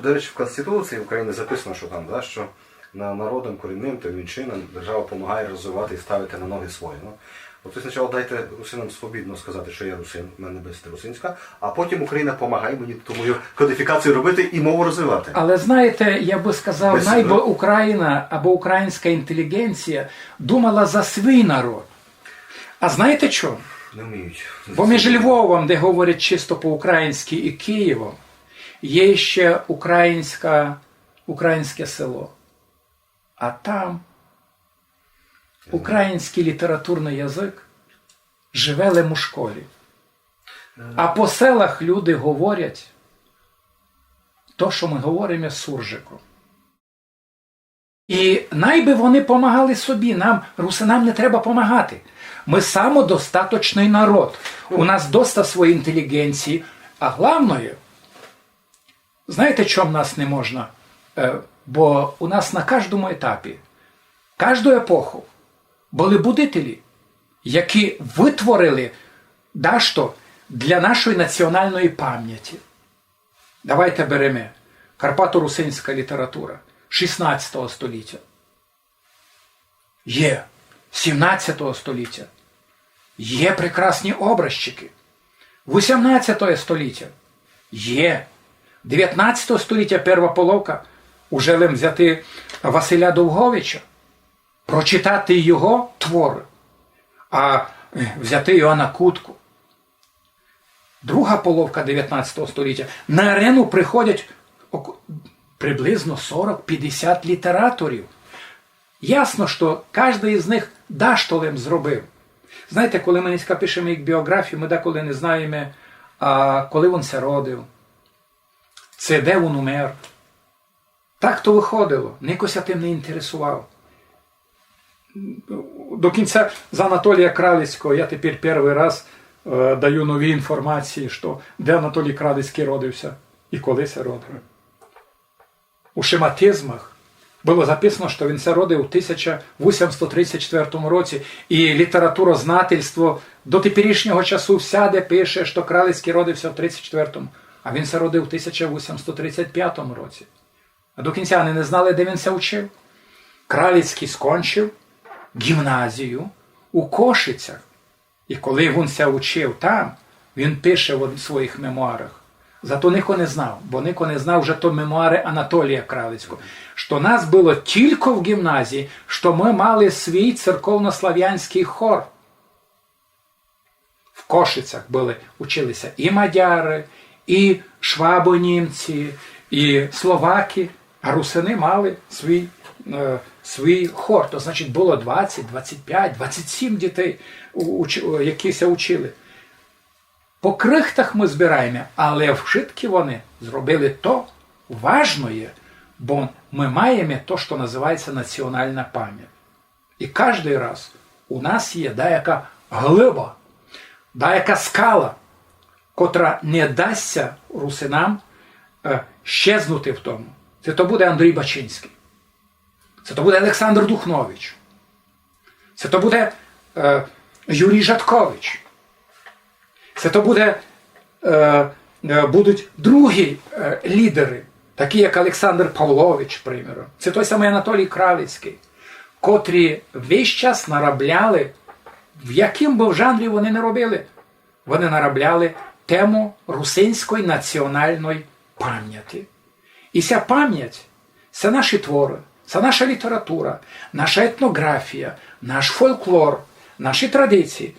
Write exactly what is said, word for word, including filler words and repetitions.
До речі, в Конституції України записано, що там, да, що на народам корінним та меншинам держава допомагає розвивати і ставити на ноги свої. Ну, от ви спочатку дайте русинам свободно сказати, що я русин, в мене місце русинська, а потім Україна допомагає мені тому кодифікацію робити і мову розвивати. Але знаєте, я би сказав, най би Україна або українська інтелігенція думала за свій народ. А знаєте чому? Не вміють. Бо між Львовом, де говорять чисто по-українськи, і Києвом є ще українська, українське село. А там український літературний язик живе лем у школі. А по селах люди говорять то, що ми говоримо суржиком. І най би вони помагали собі, нам, русинам, не треба помагати. Ми самодостаточний народ. У нас доста своєї інтелігенції, а головне, знаєте, чому нас не можна? Е, бо у нас на кожному етапі, кожну епоху були будителі, які витворили дашто для нашої національної пам'яті. Давайте береме карпато-русинська література шістнадцятого століття. Є. Сімнадцятого століття. Є прекрасні образчики. Вісімнадцятого століття. Є. Дев'ятнадцятого століття перша половка, уже лем взяти Василя Довговича, прочитати його твори, а е, взяти Йоанна Кутку. Друга половка дев'ятнадцятого століття, на арену приходять око- приблизно сорок-пятдесят літераторів. Ясно, що кожен із них дашто лем зробив. Знаєте, коли ми нынька пишеме їх біографію, ми деколи не знаєме, а, коли він ся родив, ци де він умер. Так то виходило, нико ся тим не інтересував. До кінця за Анатолія Кралицького я тепер перший раз е, даю нові інформації, що де Анатолій Кралицький родився і коли ся родив. У шематизмах було записано, що він ся родив у тисяча вісімсот тридцять четвертому році, і літературознательство до теперішнього часу всяде пише, що Кралицький родився в тридцять четвертому, а він ся родив у тисяча вісімсот тридцять пятому році. А до кінця вони не знали, де він ся учив. Кралицький скончив гімназію у Кошицях. І коли він ся учив там, він пише в своїх мемуарах. Зато нико не знав, бо нико не знав, що то мемуари Анатолія Кралицького. Що нас було тілько в гімназії, що ми мали свій церковнославянський хор. В Кошицях были, училися і мадяри, і швабонімці, і словаки, а русини мали свій, е, свій хор. То значить, було двадцять, двадцять пять, двадцять сім дітей, у- уч- які ся учили. По крихтах ми збираєме, але вшыткі вони зробили то важноє, бо ми маєме то, що називається національна память. І кожен раз у нас є даяка глыба, даяка скала, котра не дасть ся русинам е, щезнути в тому. Ци то буде Андрій Бачинський, ци то буде Олександр Духнович, ци то буде е, Юрій Жаткович, ци то буде, е, е, будуть другі е, лідери, такі як Олександр Павлович, приміром, ци той самий Анатолій Кралицький, котрі весь час наробляли, в яким бы жанрі вони не робили, вони наробляли тему русинської національної пам'яті. І ся память, се наші творы, се наша література, наша етнографія, наш фольклор, наші традиції.